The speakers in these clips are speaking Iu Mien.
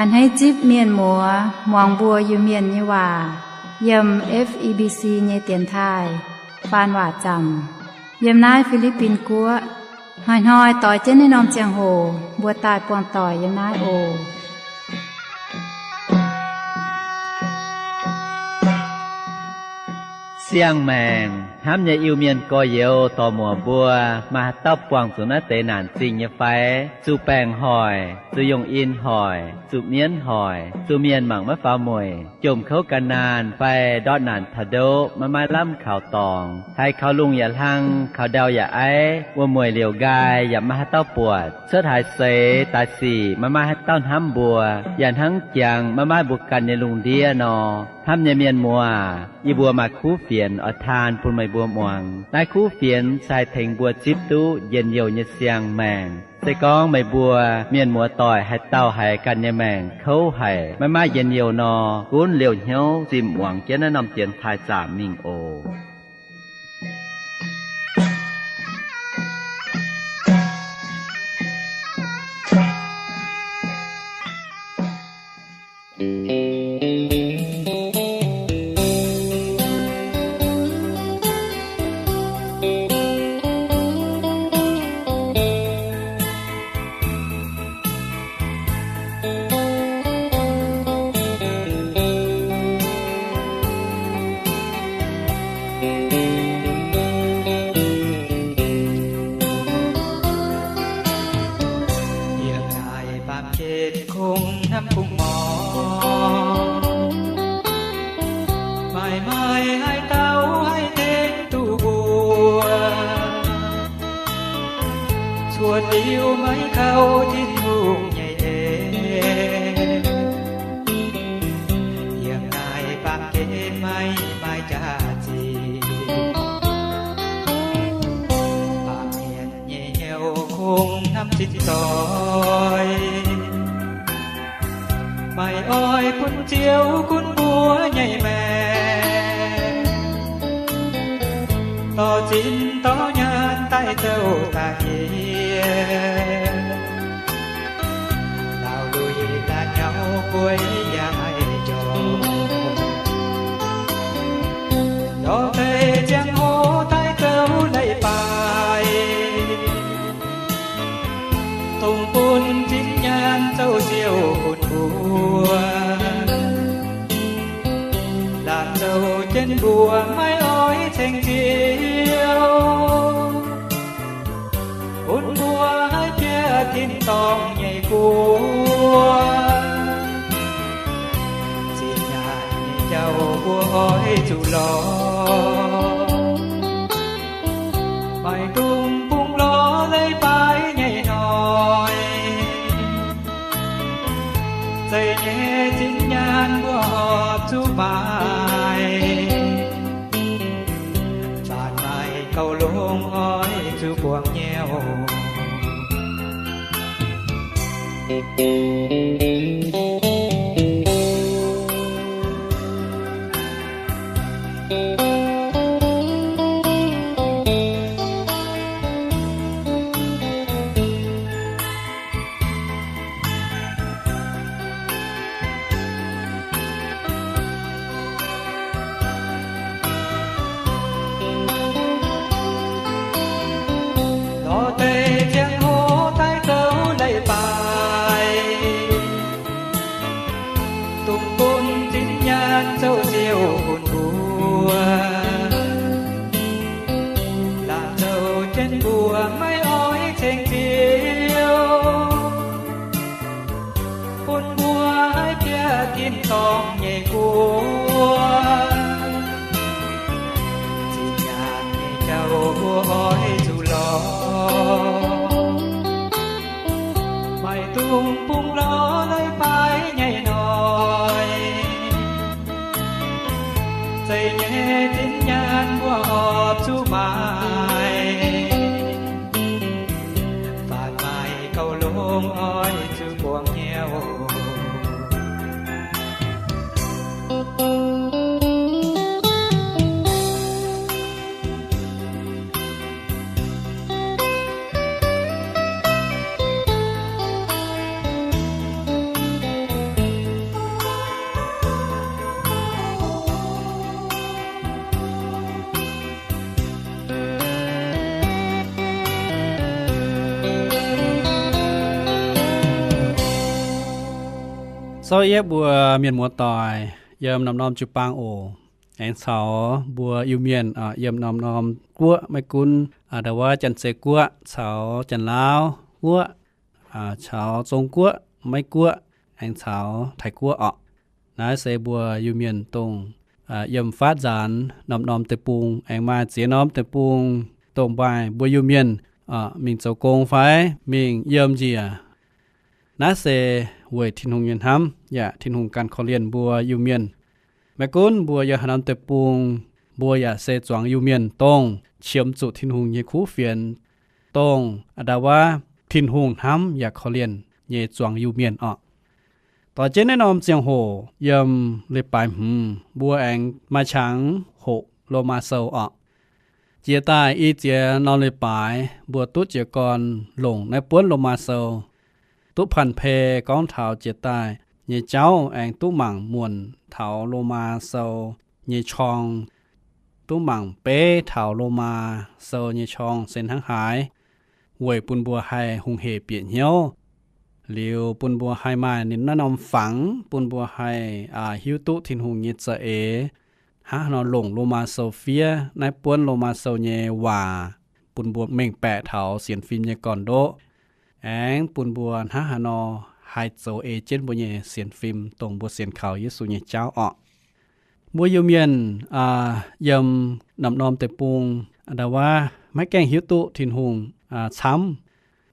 A'hneiv zipv mienh muoz muangx mbuo Iu-Mienh nyei waac yiem F E B C nyei dienx taaih faan waac zaamc yiem naaiv Fi^li^bin Guoqv. Hnoi-hnoi doix jienv naaiv norm ziangh hoc mbuo daaih buangh doic yiem naaiv oc. Siang-maengc hnamv nyei Iu-Mienh gorx-youz dorc-muoc mbuo, maaih haaix dauh buangh zuqc naaiv deix naanc zingh nyei fai? Zuqc baengc hoic, zuqc yongh in hoic, zuqc mienv hoic, zuqc mienh mangc maiv faaux mueic, jomc kouv gan naanh fai ndortv naanc taux ndoqv maiv maaih lamh kaux dorngx, haiz kaux lungh yaac hlang, kaux ndau yaac aiv, wuom-mueic liouc nqaai yaac maiv maaih haaix dauh buatc, cuotv haaix seix daaih sic maiv maaih haaix dauh hnamv mbuo, yaac hnangv jangx maiv maaih mbuo ganh nyei lungh ndiev nor. Hnamv nyei mienh muoz, yie mbuo maaih kuv fienx oix taan bun meih mbuo muangx. Naaiv kuv fienx se haih tengx mbuo zipv duqv njien-youh nyei siang-maengc. Se gorngv meih mbuo mienh muoz doic haaix dauh haiz ganh nyei maengc kouv haic, maiv maaih njien-youh nor, gunv liouh hnyouv zimh muangx jienv naaiv norm dienx taaih zaamc mingh oc. Yiem naaic baamh gen kungx hnamv kungx mor, maaih maaih haaix dauh haih tengx duqv mbuo, cuotv liuz maiv kaux Tin-Hungh nyei en. Yiem naaic baamh gen maiv maaih jaax-zinh, baamh mienh nyei hnyouv kungx hnamv zinh zoih, maiv oix bun Ziouv gunv mbuo nyei maengc, dorh zinh dorh nyaanh daaih zouv daaih yie. Laauh luic daaih nyauv gueix yaac maiv njormh, lorz deix ziangh hoc daaih zouv leiz-baaix, dongh bun zinh nyaanh zouv siouh bun mbuo, laanh zouv jienv mbuo maiv oix ceng Ziouv, bun mbuo haih bieqc tin-dorngh nyei guoqv. Zinh nyaanh nyei jauv mbuo oix zuqc lorz, maiv dungx bungx lorz leiz-baaix nyei hnoi. Zeqc nyei zinh nyaanh mbuo horpc zuqc maaic, faanv maaih gauh longx oix zuqc buangh nyei oc. Lorz deix ziangh hoc daaih zouv leiz-baaix, dongh bun zinh nyaanh zouv siouh bun mbuo, laanh zouv jienv mbuo maiv oix ceng Ziouv, bun mbuo haih bieqc tin-dorngh nyei guoqv. Zinh nyaanh nyei jauv mbuo oix zuqc lorz, maiv dungx bungx lorz leiz-baaix nyei hnoi. Zeqc nyei zinh nyaanh mbuo horpc zuqc maaic, faanv maaih gauh longx oix zuqc buangh nyei oc. Dorh yie mbuo mienh muoz-doic yiem norm-norm jiu-baang oc, aengx caux mbuo Iu-Mienh yiem norm-norm guoqv, maiv gunv ndau wuov Janx-Zei Guoqv caux Janx-Laauv Guoqv, caux Zong Guoqv, Meiv Guoqv, aengx caux Taiv Guoqv orqc. Naaiv se mbuo Iu-Mienh dongh yiem faatv nzaanx norm-norm deic-bung, aengx maaih ziex norm deic-bung dongh maaih mbuo Iu-Mienh mingh zoux gong fai mingh yiem njiec. Naaiv se weic Tin-Hungh nyei hnamv yaac Tin-Hungh ganh korv-lienh mbuo Iu-Mienh. Maiv gunv mbuo yiem haaix norm deic-bung, mbuo yaac se zuangx Iu-Mienh dongh qiemx zuqc Tin-Hungh nyei kuv fienx, dongh ndau wuov Tin-Hungh hnamv yaac korv-lienh nyei zuangx Iu-Mienh orqc. Doix jienv naaiv norm ziangh hoc yiem leiz-baaix hmz mbuo aengx maaih qangx hoqc Lomaa Sou orqc. Jiex daaih i ziex norm leiz-baaix mbuo duqv jiez gorn longc naaiv buonv Lomaa Sou, duqv panh pei gorngv taux jiex daaih nyei jauv aengx duqv mangc muonc taux Lomaa Sou nyei qorng, duqv mangc beiv taux Lomaa Sou nyei qorng se hnangv haaix, weic bun mbuo haih hungh hec bieqc hnyouv, liuz bun mbuo haih maaih ninh naaiv norm fangx, bun mbuo haih hiuv duqv Tin-Hungh nyei za'eix hnangv haaix nor longc Lomaa Sou fiev naaiv buonv Lomaa Sou nyei waac, bun mbuo mengh baeqc taux sienx fim nyei gorn-ndoqv, aengx bun mbuo hnangv haaix nor haih zoux ei jienv mbuo nyei sienx fim dongh mbuo sienx kaux Yesu nyei jauv orqc. Mbuo Iu-Mienh yiem norm-norm deic-bung ndau wuov maiv gaengh hiuv duqv Tin-Hungh camv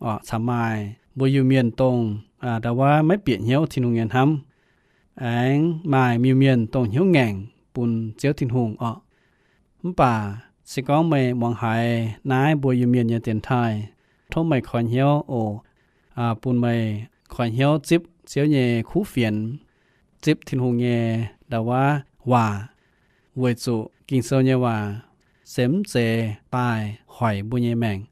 orqc. Camv maaih mbuo Iu-Mienh dongh ndau wuov maiv bieqc hnyouv Tin-Hungh nyei hnamv, aengx maaih Iu-Mienh dongh hnyouv ngaengc bun Ziouv Tin-Hungh orqc. Mv baac se gorngv meih muangx haiz naaiv mbuo Iu-Mienh nyei dienx taaih, tov meih koi hnyouv oc. Bun meih koi hnyouv zipv Ziouv nyei kuv fienx, zipv Tin-Hungh nyei ndau wuov waac, weic zuqc Ging-Sou nyei waac se mv zeiz daaih hoic mbuo nyei maengc,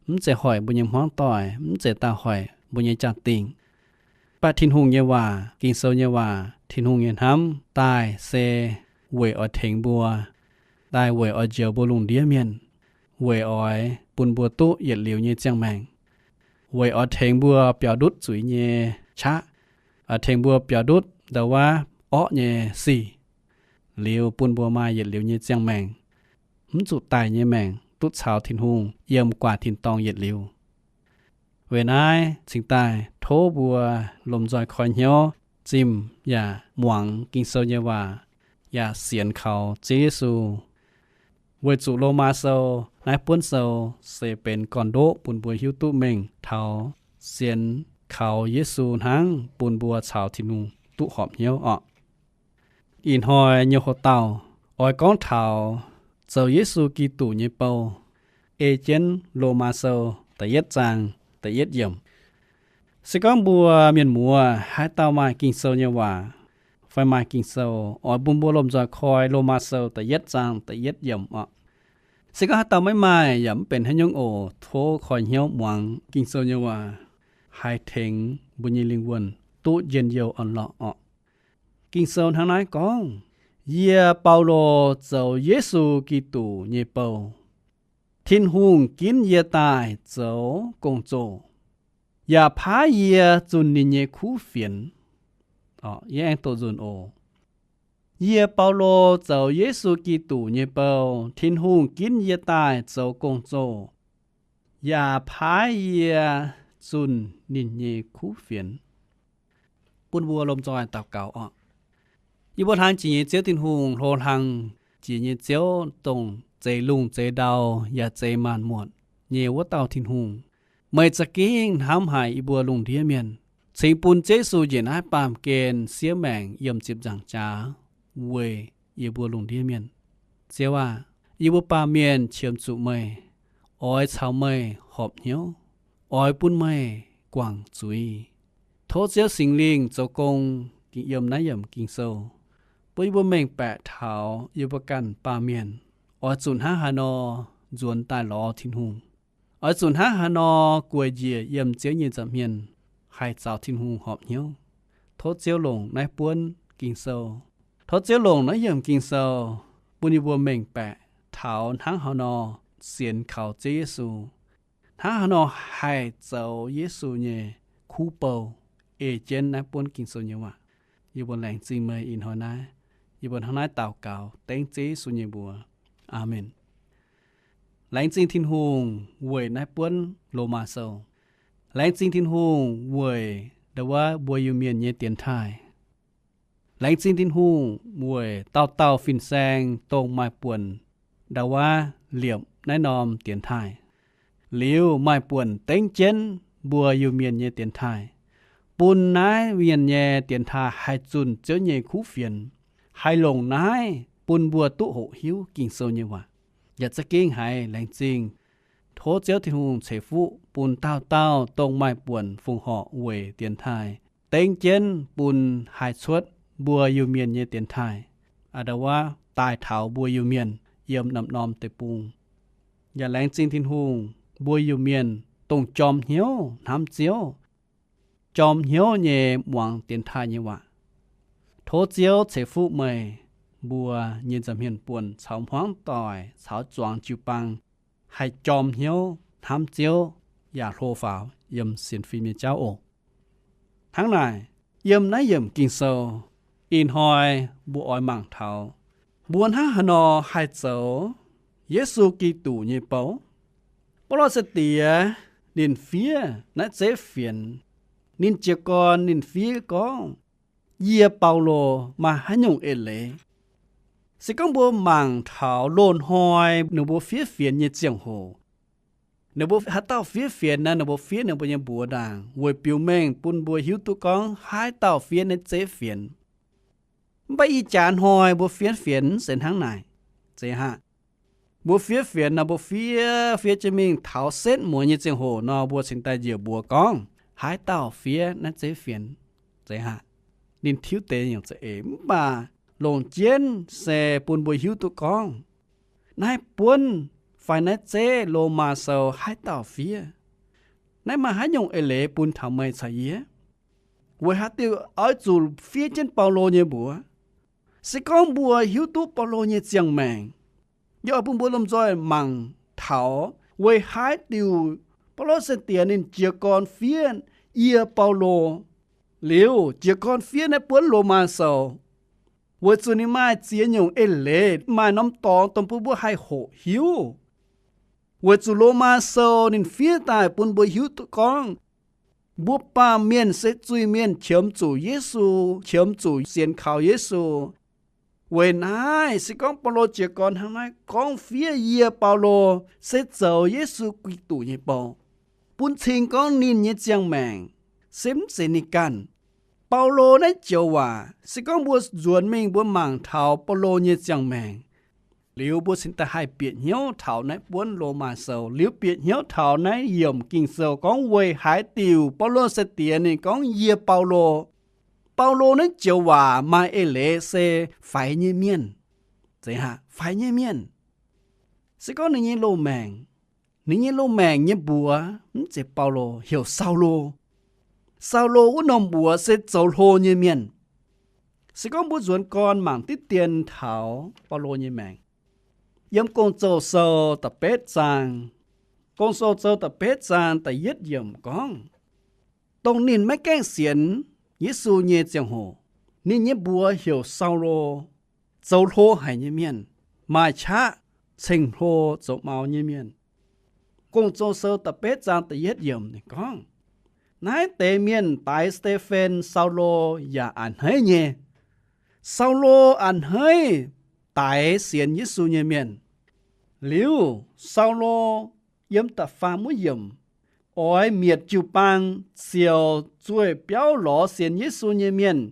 mv zeiz hoic mbuo nyei hmuangv doic, mv zeiz daaih hoic mbuo nyei jaa-dingh. Mv baac Tin-Hungh nyei waac, Ging-Sou nyei waac, Tin-Hungh nyei hnamv daaih se weic oix tengx mbuo, daaih weic oix njoux mbuo lungh ndiev mienh, weic oix bun mbuo duqv yietc liuz nyei ziangh maengc, weic oix tengx mbuo biaux ndutv zuiz nyei qaqv, oix tengx mbuo biaux ndutv ndau wuov orqv nyei sic, liuz bun mbuo maaih yietc liuz nyei ziangh maengc, mv zuqc daic nyei maengc, duqv caux Tin-Hungh yiem guaax tin-dorngh yietc liuz. Weic naaiv cingx daaih tov mbuo lomh nzoih koi hnyouv zimh yaac muangx Ging-Sou nyei waac, yaac sienx kaux Ziouv Yesu. Weic zuqc Lomaa Sou naaiv buonv sou se benx gorn-ndoqv bun mbuo hiuv duqv mengh taux sienx kaux Yesu hnangv bun mbuo caux Tin-Hungh duqv horpc hnyouv orqc. Ih hnoi nyei hoc-dauh oix gorngv taux zoux Yesu Giduc nyei bou, ei jienv Lomaa Sou da'yietv zaang da'yietv yiemc. Se gorngv mbuo mienh muoz haaix dauh maaih Ging-Sou nyei waac fai maaih Ging-Sou, oix bun mbuo lomh nzoih koi Lomaa Sou da'yietv zaang da'yietv yiemc orqc. Se gorngv haaix dauh maiv maaih yaac mv benx haaix nyungc oc. Tov koi hnyouv muangx Ging-Sou nyei waac, haih tengx mbuo nyei lingh wuonh duqv njien-youh orn-lorqc orqc. Ging-Sou hnangv naaiv gorngv, Yie, Baulo, zoux Yesu Giduc nyei bou. Tin-Hungh ginv yie daaih zoux gong-zoh, yaac paaiv yie zunh ninh nyei kuv fienx. Yie aengx doqc nzunc oc. Yie, Baulo, zoux Yesu Giduc nyei bou. Tin-Hungh ginv yie daaih zoux gong-zoh, yaac paaiv yie zunh ninh nyei kuv fienx. Bun mbuo lomh nzoih daux gaux orqc. Yie mbuo hlang jiex nyei Ziouv Tin-Hungh, hlo hlang jiex nyei Ziouv, dongh zeix lungh zeix ndau yaac zeix maanc muotc nyei wuov dauh Tin-Hungh. Meih za'gengh hnamv haic yie mbuo lungh ndiev mienh, cingx bun Ziouv Yesu njiec naaiv baamh gen siev maengc yiem ziepc nzaangc jaax weic yie mbuo lungh ndiev mienh. Ziouv aah! Yie mbuo baamh mienh qiemx zuqc meih, oix caux meih horpc hnyouv, oix bun meih guangc zuiz. Tov Ziouv Singx Lingh zoux gong yiem naaiv yiemc Ging-Sou, bun yie mbuo mengh baeqc taux yie mbuo ganh baamh mienh oix zuqc hnangv haaix nor nzuonx daaih lorz Tin-Hungh, oix zuqc hnangv haaix nor gueic njiec yiem Ziouv nyei nza'hmien haih caux Tin-Hungh horpc hnyouv. Tov Ziouv longc naaiv buonv Ging-Sou. Tov Ziouv longc naaiv yiemc Ging-Sou bun yie mbuo mengh baeqc taux hnangv haaix nor sienx kaux Ziouv Yesu, hnangv haaix nor haih zoux Yesu nyei kuv bou, ei jienv naaiv buonv Ging-Sou nyei waac. Yie mbuo laengz zingh meih ih hnoi naaiv. Yie mbuo hnangv naaiv daux gaux dengv Ziouv Yesu nyei mbuox. Aamen. Laengz zingh Tin-Hungh weic naaiv buonv Lomaa Sou. Laengz zingh Tin-Hungh weic ndau wuov mbuo Iu-Mienh nyei dienx taaih. Laengz zingh Tin-Hungh weic dauh dauh fin-saeng dongh maaih buonc ndau wuov liepc naaiv norm dienx taaih, liuz maaih buonc dengv jienv mbuo Iu-Mienh nyei dienx taaih, bun naaiv mienh nyei dienx taaih haih zunh Ziouv nyei kuv fienx, haih longc naaiv bun mbuo duqv hoqc hiuv Ging-Sou nyei waac. Yaac za'gengh haiz laengz zingh. Tov Ziouv Tin-Hungh ceix fuqv bun dauh dauh dongh maaih buonc fongc horc weic dienx taaih dengv jienv bun haih cuotv mbuo Iu-Mienh nyei dienx taaih, a'ndau wuov daaih taux mbuo Iu-Mienh yiem norm-norm deic-bung. Yaac laengz zingh Tin-Hungh mbuo Iu-Mienh dongh jorm hnyouv hnamv Ziouv, jorm hnyouv nyei muangx dienx taaih nyei waac. Tov Ziouv ceix fuqv meih mbuo nyei nza'hmien buonc caux hmuangv doic caux zuangx jiu-baang haih jorm hnyouv hnamv Ziouv yaac hlo faaux yiem sienx fim nyei jauv oc. Hnangv naaic, yiem naaiv yiemc Ging-Sou, ih hnoi mbuo oix mangc taux mbuo hnangv haaix nor haih zoux Yesu Giduc nyei bou. Baulo sai-diex ninh fiev naaiv zeiv fienx. Ninh jiez gorn ninh fiev gorngv, Yie, Baulo, maaih haaix nyungc eix leiz? Se gorngv mbuo mangc taux loz-hnoi ninh mbuo fiev fienx nyei ziangh hoc, ninh mbuo haaix dauh fiev fienx naaiv, ninh mbuo fiev ninh mbuo nyei mbuox ndaangc weic biux mengh bun mbuo hiuv duqv gorngv haaix dauh fiev naaiv zeiv fienx. Mv baac ih jaax hnoi mbuo fiev fienx mv zeiz hnangv naaic. Zeiz haic. Mbuo fiev fienx nor, mbuo fiev, fiev jienv mingh taux setv muonz nyei ziangh hoc nor, mbuo cingx daaih njiec mbuox gorngv haaix dauh fiev naaiv zeiv fienx. Zeiz haic. Ninh tiuv deix nyungc za'eix, mv baac longc jienv se bun mbuo hiuv duqv gorngv naaiv buonv fai naaiv zeiv Lomaa Sou haaix dauh fiev. Naaiv maaih haaix nyungc eix leiz bun taux meih caux yie? Weic haaix diuc oix zuqc fiev jienv Baulo nyei mbuox? Se gorngv mbuo hiuv duqv Baulo nyei ziangh maengc, yie oix bun mbuo lomh nzoih mangc taux weic haaix diuc Baulo sai-diex ninh jiez gorn fiev Yie, Baulo, liuz jiez gorn fiev naaiv buonv Lomaa Sou. Weic zuqc ninh maaih ziex nyungc eix leiz, maaih norm dorngx dongh bun mbuo haih hoqc hiuv. Weic zuqc Lomaa Sou ninh fiev daaih bun mbuo hiuv duqv gorngv mbuo baamh mienh se zuiz-mienh qiemx zuqc Yesu, qiemx zuqc sienx kaux Yesu. Weic naaiv se gorngv Baulo jiez gorn hnangv naaiv gorngv fiev, Yie, Baulo, se zoux Yesu Giduc nyei bou, bun cing gorngv ninh nyei ziangh maengc se mv zeiz ninh ganh. Baulo naaiv joux waac se gorngv mbuo nzuonx mingh mbuo mangc taux Baulo nyei ziangh maengc, liuz mbuo cingx daaih haih bieqc hnyouv taux naaiv buonv Lomaa Sou, liuz bieqc hnyouv taux naaiv yiemc Ging-Sou gorngv weic haaix diuc Baulo sai-diex ninh gorngv, Yie, Baulo. Baulo naaiv joux waac maaih eix leiz se faix nyei mienh. Zeiz haic, faix nyei mienh. Se gorngv ninh nyei loz-maengc, ninh nyei loz-maengc nyei mbuox mv zeiz Baulo, heuc Saulo. Saulo wuov norm mbuox se zoux hlo nyei mienh. Se gorngv mbuo nzuonx gorn mangc diqv dien taux Baulo nyei maengc, yiem Gong-Zoh Sou da'betv zaang, Gong-Zoh Sou da'betv zaang da'yietv yiemc gorngv, dongh ninh maiv gaengh sienx Yesu nyei ziangh hoc, ninh nyei mbuox heuc Saulo, zoux hlo haic nyei mienh, maaih qaqv ceng-hlo zoux maux nyei mienh. Gong-Zoh Sou da'betv zaang da'yietv yiemc ninh gorngv, naaiv deix mienh daix Saa^te^fen, Saulo yaac a'hneiv nyei. Saulo a'hneiv daix sienx Yesu nyei mienh. Liuz, Saulo yiem da'faam wuov yiemc oix mietc jiu-baang, ceux zueih biauv lorz sienx Yesu nyei mienh,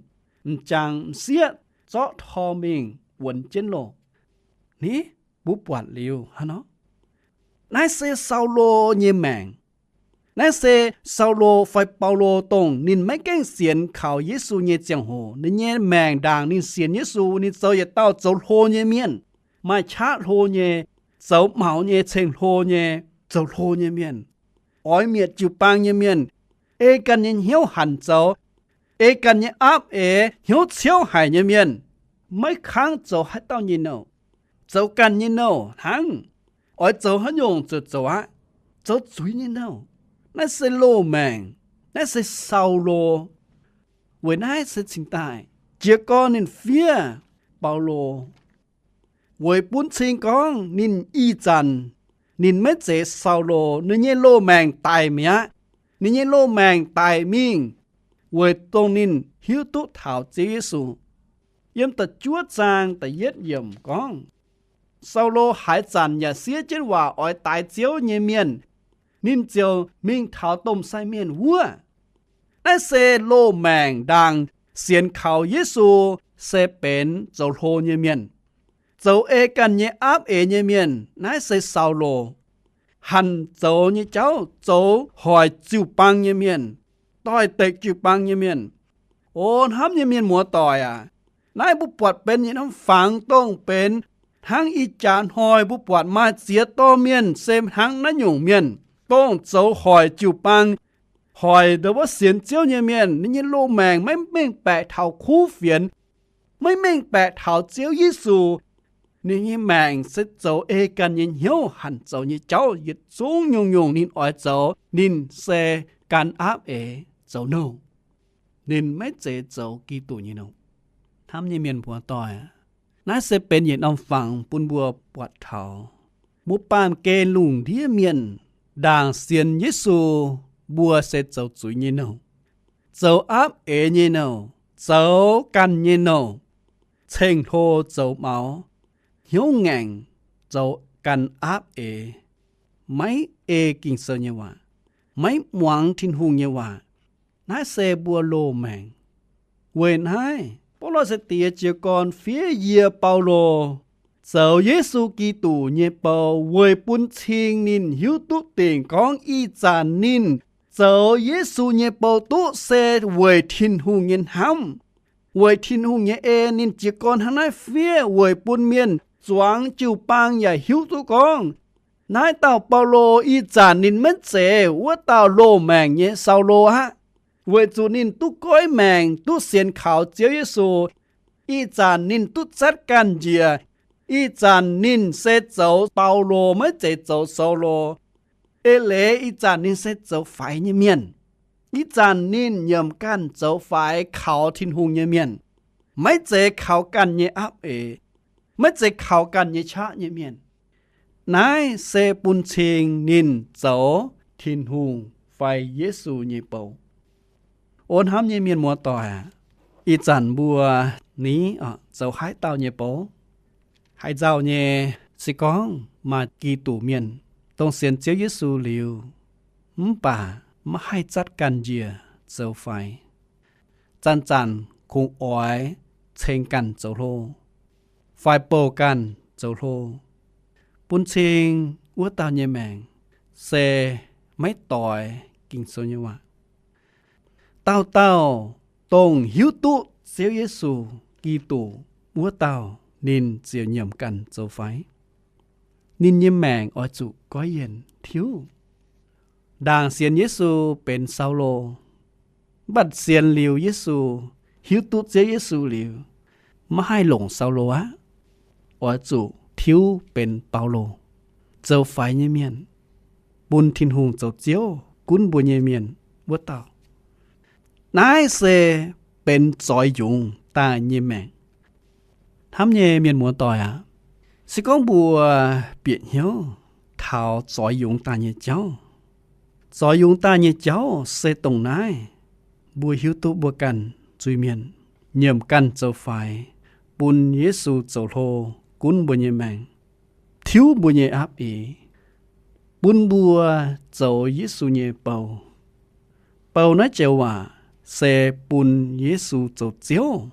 m'jangc m'sieqv zorqv tor mingh wuonx jienv loh. Ni, mbuo buatc liuz hnangv nor, naaiv se Saulo nyei maengc. Naaiv se Saulo fai Baulo dongh ninh maiv gaengh sienx kaux Yesu nyei ziangh hoc, ninh nyei maengc ndaangc ninh sienx Yesu, ninh zoux yietc dauh zoux hlo nyei mienh, maaih qaqv hlo nyei, zoux maux nyei, ceng-hlo nyei, zoux hlo nyei mienh, oix mietc jiu-baang nyei mienh, ei ganh nyei hnyouv hanc zoux, ei ganh nyei aapv eix hnyouv ciouv haic nyei mienh, maiv kangv zoux haaix dauh nyei nouh, zoux ganh nyei nouh hnangv, oix zoux haaix nyungc ziouc zoux aqv, zoux zuiz nyei nouh. Naaiv se loz-maengc, naaiv se Saulo. Weic naaiv se cingx daaih jiez gorn ninh fiev Baulo, weic bun cing gorngv ninh ih zanc ninh maiv zeiz Saulo, ninh nyei loz-maengc daic mi'aqv. Ninh nyei loz-maengc daic mingh weic dongh ninh hiuv duqv taux Ziouv Yesu. Yiem da'juov zaang da'yietv yiemc gorngv, Saulo haaix zanc yaac siev jienv waac oix daix Ziouv nyei mienh, ninh ziouc mingh taux domh sai mienh wuov. Naaiv se loz-maengc ndaangc sienx kaux Yesu se benx zoux hlo nyei mienh, zoux ei ganh nyei aapv eix nyei mienh, naaiv se Saulo. Hanc zoux nyei jauv zoux hoic jiu-baang nyei mienh, doix-dekc jiu-baang nyei mienh. O hnamv nyei mienh muoz-doic aac, naaiv mbuo buatc benx yietc norm fangx dongh benx hnangv ih jaax hnoi mbuo buatc maaih ziex dorh mienh se hnangv naaiv nyungc mienh, dongh zoux hoic jiu-baang, hoic ndau wuov sienx Ziouv nyei mienh. Ninh nyei loz-maengc maiv mengh baeqc taux kuv fienx, maiv mengh baeqc taux Ziouv Yesu. Ninh nyei maengc se zoux ei ganh nyei hnyouv hanc zoux nyei jauv, yietc zungv nyungc-nyungc ninh oix zoux, ninh se gan aapv eix zoux nouh. Ninh maiv zeiz zoux Giduc nyei nouh. Hnamv nyei mienh muoz-doic, naaiv se benx yietc norm fangx bun mbuo buatc taux mbuo baamh gen lungh ndiev mienh ndaangc sienx Yesu, mbuo se zoux zuiz nyei nouh, zoux aapv eix nyei nouh, zoux ganh nyei nouh, ceng-hlo zoux maux, hnyouv ngaengc, zoux ganh aapv eix, maiv ei Ging-Sou nyei waac, maiv muangx Tin-Hungh nyei waac. Naaiv se mbuo loz-maengc. Weic naaiv Baulo se diex jiez gorn fiev yie, Baulo, zoux Yesu Giduc nyei bou, weic bun cing ninh hiuv duqv dingc gorngv ih zanc ninh zoux Yesu nyei bou duqv se weic Tin-Hungh nyei hnamv, weic Tin-Hungh nyei en. Ninh jiez gorn hnangv naaiv fiev weic bun mienh zuangx jiu-baang yaac hiuv duqv gorngv naaiv dauh Baulo ih zanc ninh maiv zeiz wuov dauh loz-maengc nyei Saulo aqv, weic zuqc ninh duqv goiv maengc, duqv sienx kaux Ziouv Yesu. Ih zanc ninh duqv zatv ganh njiec. Ih zanc ninh se zoux Baulo, maiv zeiz zoux Saulo. Eix leiz ih zanc ninh se zoux faix nyei mienh. Ih zanc ninh nyiemc ganh zoux faix kaux Tin-Hungh nyei mienh, maiv zeiz kaux ganh nyei aapv eix, maiv zeiz kaux ganh nyei qaqv nyei mienh. Naaiv se bun cing ninh zoux Tin-Hungh fai Yesu nyei bou. O hnamv nyei mienh muoz-doic aac, ih zanc mbuo ni zoux haaix dauh nyei bou? Haaix nzauh nyei, se gorngv maaih Giduc mienh dongh sienx Ziouv Yesu liuz, mv baac maiv haih zatv ganh njiec zoux faix, zanc-zanc kungx oix ceng ganh zoux hlo fai bouh ganh zoux hlo, bun cing wuov dauh nyei maengc se maiv doix Ging-Sou nyei waac. Dauh dauh dongh hiuv duqv Ziouv Yesu Giduc wuov dauh, ninh ziouc nyiemc ganh zoux faix. Ninh nyei maengc oix zuqc goiv yienc tiuv. Ndaangc sienx Yesu benx Saulo, mv baac sienx liuz Yesu, hiuv duqv Ziouv Yesu liuz, maiv haih longc Saulo aqv. Oix zuqc tiuv benx Baulo, zoux faix nyei mienh, bun Tin-Hungh zoux Ziouv gunv mbuo nyei mienh wuov dauh. Naaiv se benx zoix yungz daaih nyei maengc. Hnamv nyei mienh muoz-doic aac, se gorngv mbuo bieqc hnyouv taux zoix yungz daaih nyei jauv, zoix yungz daaih nyei jauv se dongh naaiv. Mbuo hiuv duqv mbuo ganh zuiz-mienh, nyiemc ganh zoux faix, bun Yesu zoux hlo gunv mbuo nyei maengc, tiuv mbuo nyei aapv eix, bun mbuo zoux Yesu nyei bou. Bou naaiv joux waac se bun Yesu zoux Ziouv,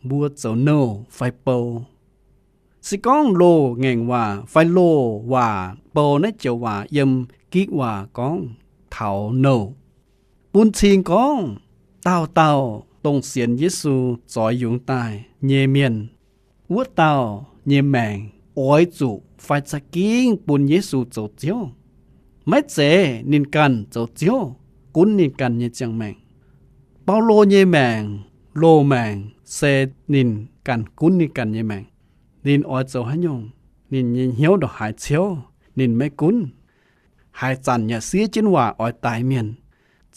mbuo zoux nouh fai bou. Se gorngv loz-ngaengc waac fai loz-waac bou naaiv joux waac yiem Gikc waac gorngv taux nouh, bun cing gorngv dauh dauh dongh sienx Yesu zoix yungz daaih nyei mienh, wuov dauh nyei maengc oix zuqc fai za'gengh bun Yesu zoux Ziouv. Maiv zeiz ninh ganh zoux Ziouv gunv ninh ganh nyei ziangh maengc. Baulo nyei maengc, loz-maengc se ninh ganh gunv ninh ganh nyei maengc. Ninh oix zoux haaix nyungc, ninh nyei hnyouv ndongc haaix ciouv ninh maiv gunv. Haaix zanc yaac siev jienv waac oix daix mienh,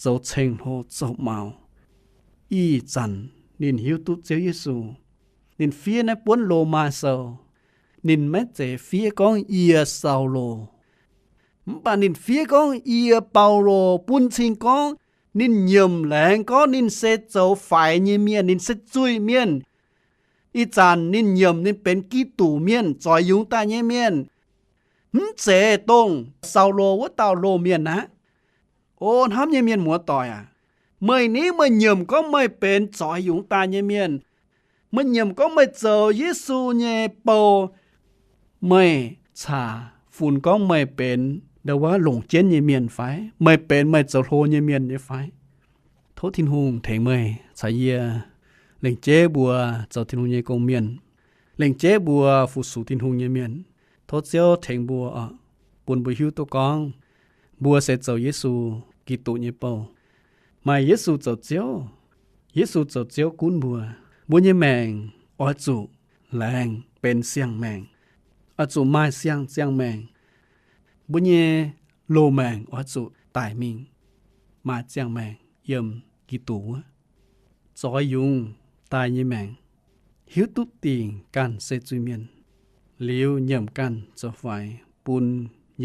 zoux ceng-hlo zoux maux. Ih zanc ninh hiuv duqv Ziouv Yesu. Ninh fiev naaiv buonv Lomaa Sou, ninh maiv zeiz fiev gorngv yie Saulo. Mv baac ninh fiev gorngv yie Baulo, bun cing gorngv ninh nyiemc laengz gorngv ninh se zoux faix nyei mienh, ninh se zuiz-mienh. Ih zanc ninh nyiemc ninh benx Giduc mienh, zoix yungz daaih nyei mienh. Mv zeiz dongh Saulo wuov dauh loz-mienh aqv. O hnamv nyei mienh muoz-doic aac, meih ni meih nyiemc gorngv meih benx zoix yungz daaih nyei mienh, meih nyiemc gorngv meih zoux Yesu nyei bou, meih caax funx gorngv meih benx ndau wuov longc jienv nyei mienh fai? Meih benx meih zoux hlo nyei mienh nyei fai? Tov Tin-Hungh tengx meih caux yie lengc jeiv mbuo zoux Tin-Hungh nyei gong-mienh, lengc jeiv mbuo fu-sux Tin-Hungh nyei mienh. Tov Ziouv tengx mbuo, bun mbuo hiuv duqv gorngv mbuo se zoux Yesu Giduc nyei bou. Maaih Yesu zoux Ziouv, Yesu zoux Ziouv gunv mbuo. Mbuo nyei maengc oix zuqc laengz benx siang-maengc, oix zuqc maaih siang ziangh maengc. Mbuo nyei loz-maengc oix zuqc daic mingh, maaih ziangh maengc yiem Giduc wuov. Zoix yungz daaih nyei maengc, hiuv duqv dingc ganh se zuiz-mienh, liuz nyiemc ganh zoux faix bun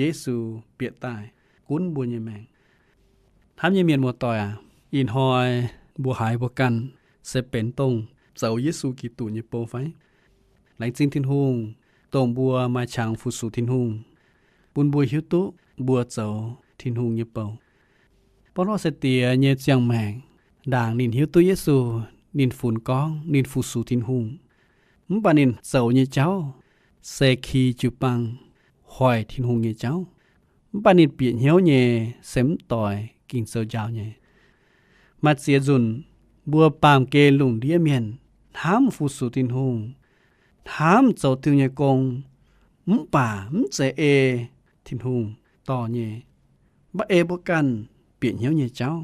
Yesu bieqc daaih gunv mbuo nyei maengc. Hnamv nyei mienh muoz-doic aac, ih hnoi mbuo haiz mbuo ganh se benx dongh zoux Yesu Giduc nyei bou fai? Laengz zingh Tin-Hungh, dongh mbuo maaih qangx fu-sux Tin-Hungh, bun mbuo hiuv duqv mbuo zoux Tin-Hungh nyei bou. Baulo se diex nyei ziangh maengc, ndaangc ninh hiuv duqv Yesu, ninh funx gorngv ninh fu-sux Tin-Hungh. Mv baac ninh zoux nyei jauv se ki jiu-baang, hoic Tin-Hungh nyei jauv. Mv baac ninh bieqc hnyouv nyei se mv doix ging-sou njaaux nyei. Maaih ziex nzunc mbuo baamh gen lungh ndiev mienh hnamv fu-sux Tin-Hungh, hnamv zoux Tin-Hungh nyei gong, mv baac mv zeiz ei Tin-Hungh dorh nyei, mv baac ei mbuo ganh bieqc hnyouv nyei jauv.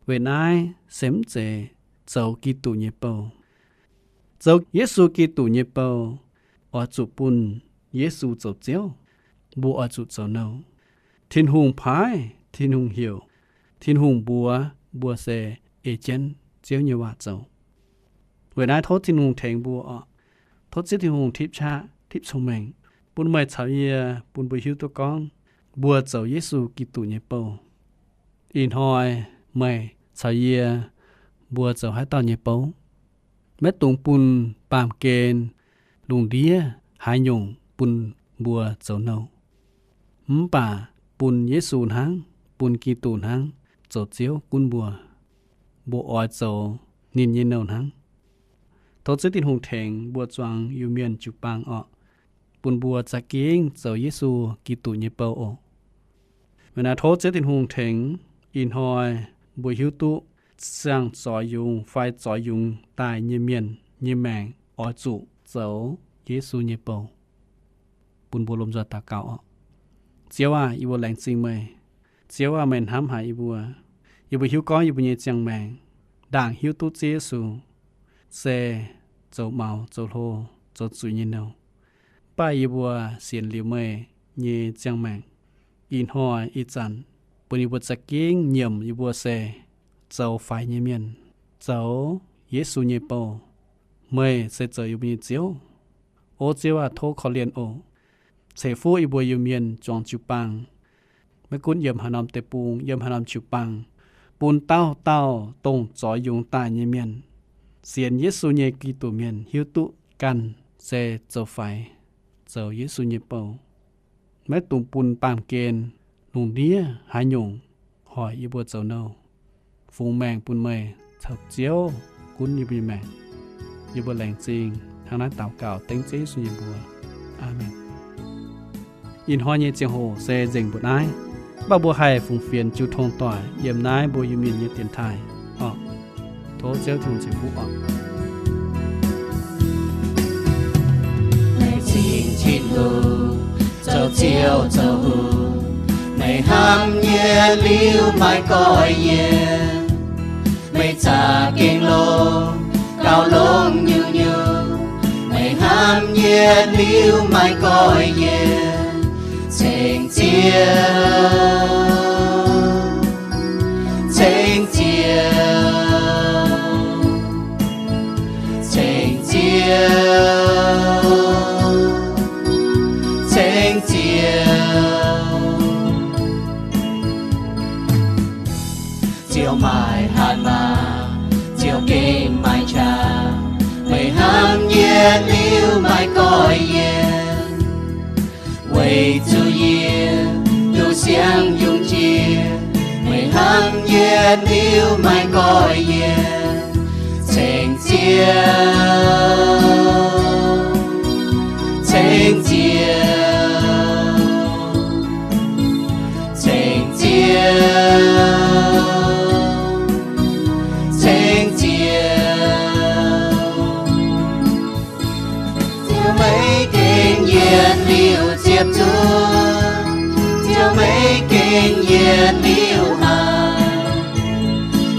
Weic naaiv se mv zeiz zoux Giduc nyei bou. Zoux Yesu Giduc nyei bou oix zuqc bun Yesu zoux Ziouv, mbuo oix zuqc zoux nouh. Tin-Hungh paaiv, Tin-Hungh heuc, Tin-Hungh mbuox mbuo se ei jienv Ziouv nyei waac zoux. Weic naaiv tov Tin-Hungh tengx mbuo oc. Tov Ziouv Tin-Hungh tipv qaqv tipv cong-mengh bun meih caux yie, bun mbuo hiuv duqv gorngv mbuo zoux Yesu Giduc nyei bou. Ih hnoi meih caux yie mbuo zoux haaix dauh nyei bou? Maiv dungx bun baamh gen lungh ndiev haaix nyungc bun mbuo zoux nouh. Mv baac bun Yesu hnangv, bun Giduc hnangv zoux Ziouv gunv mbuo. Mbuo oix zoux ninh nyei nouh hnangv. Tov Ziouv Tin-Hungh tengx mbuo zuangx Iu-Mienh jiu-baang oc, bun mbuo za'gengh zoux Yesu Giduc nyei bou oc. Weic naaiv tov Ziouv Tin-Hungh tengx ih hnoi mbuo hiuv duqv siang-zoix yungz fai zoix yungz daaih nyei mienh nyei maengc oix zuqc zoux Yesu nyei bou. Bun mbuo lomh nzoih daux gaux oc. Ziouv aah, yie mbuo laengz zingh meih. Ziouv aah, meih hnamv haic yie mbuo. Yie mbuo hiuv gorngv yie mbuo nyei ziangh maengc ndaangc hiuv duqv Ziouv Yesu se zoux maux, zoux hlo, zoux zuiz nyei nouh. Mv baac yie mbuo sienx liuz meih nyei ziangh maengc, ih hnoi ih zanc bun yie mbuo za'gengh nyiemc yie mbuo se zoux faix nyei mienh, zoux Yesu nyei bou. Meih se zoux yie mbuo nyei Ziouv. O Ziouv aah, tov korv-lienh oc. Ceix fuqv yie mbuo Iu-Mienh zuangx jiu-baang, maiv gunv yiem haaix norm deic-bung, yiem haaix norm jiu-baang, bun dauh dauh dongh zoix yungz daaih nyei mienh sienx Yesu nyei Giduc mienh hiuv duqv ganh se zoux faix, zoux Yesu nyei bou. Maiv dungx bun baamh gen lungh ndiev haaix nyungc hoic yie mbuo zoux nouh. Fungx maengc bun meih caux Ziouv gunv yie mbuo nyei maengc. Yie mbuo laengz zingh hnangv naaiv daux gaux dengv Ziouv Yesu nyei mbuox. Aamen. Ih hnoi nyei ziangh hoc se nzengc mbuo naaiv, mv baac mbuo haih fungx fienx jiu tong doic yiem naaiv mbuo Iu-Mienh nyei dienx taaih oc. Tov Ziouv Tin-Hungh ceix fuqv oc. Meih zingh Tin-Hungh, zoux Ziouv zoux Hungh. Meih hnamv yie liuz maiv goiv yie. Meih za'gengh longx, gauh longx nyungc-nyungc. Meih hnamv yie liuz maiv goiv yie. Ceng Ziouv, ceng Ziouv. Ceng Ziouv, Ziouv maaih hatc maaz, Ziouv gengh maaih qangx. Meih hnamv yie liuz maiv goiv yie, weic zuqc yie duqv siang yungz jiex. Meih hnamv yie liuz maiv goiv yie, Ceng Ziouv, Ceng Ziouv, Ceng Ziouv, Ceng Ziouv. Ziouv meih gengh yietc liuz ziepc zuoqv, Ziouv meih gengh yietc liuz haiz,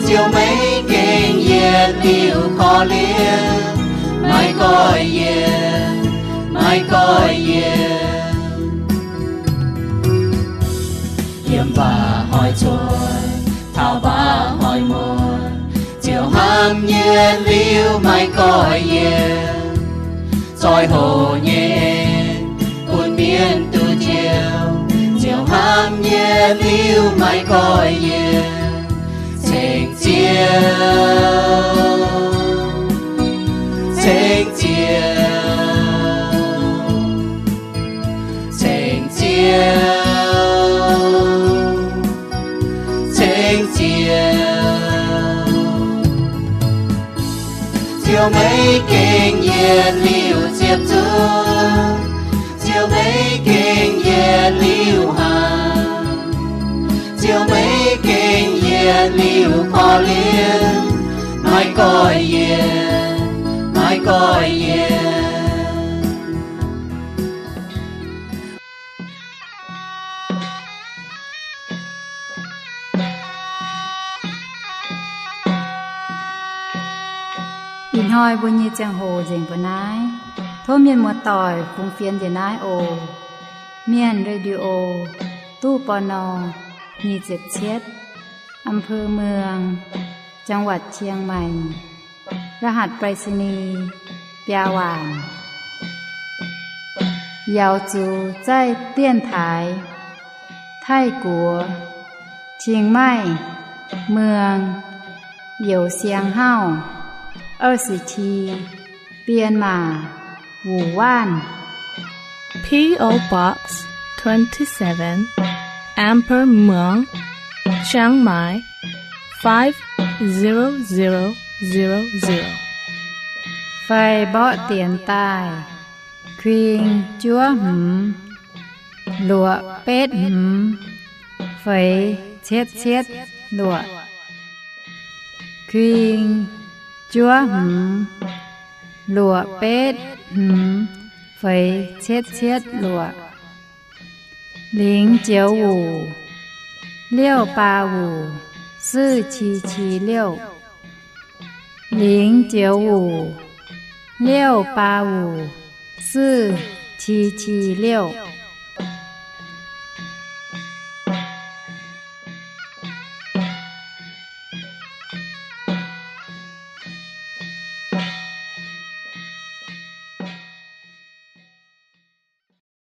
Ziouv meih gengh yietc liuz korv-lienh, maiv goiv yie, maiv goiv yie. Yiem mbaac hnoi cuotv, taux mbaac hnoi muonc, Ziouv hnamv yie liuz maiv goiv yie. Zoih hoc nyei en bun mienh duqv njoux, Ziouv hnamv yie liuz maiv goiv yie. Ceng Ziouv, Ceng Ziouv, Ceng Ziouv, Ceng Ziouv. Ziouv meih gengh yietc liuz ziepc zuoqv, Ziouv meih gengh yietc liuz haiz, Ziouv meih gengh yietc liuz korv-lienh, maiv goiv yie, maiv goiv yie. Ih hnoi mbuo nyei ziangh hoc nzengc mbuo naaiv. Tov mienh muoz-doic fungx fienx njiec naaiv oc. Mienh Radio, ตู้ ปณ. nyic ziepc cietv, อำเภอเมือง จังหวัดเชียงใหม่ รหัสไปรษณีย์ biaa waanc. Yaux zuqc zaih 电台 Taiv-Guoqv, Chiang Mai, Muang, Youz Siang Hauv, 二十七, Bienh Maac, Wuoqc Waanv. P O Box twenty-seven, Amber Muang, Chiang Mai, five zero zero zero zero. Fai mborqv dienx daaih: kuing juov hmz luoqc betv hmz feix cietv cietv luoqc. Kuing juov hmz luoqc betv hmz feix cietv cietv luoqc. 零九五六八五四七七六. 零九五六八五四七七六.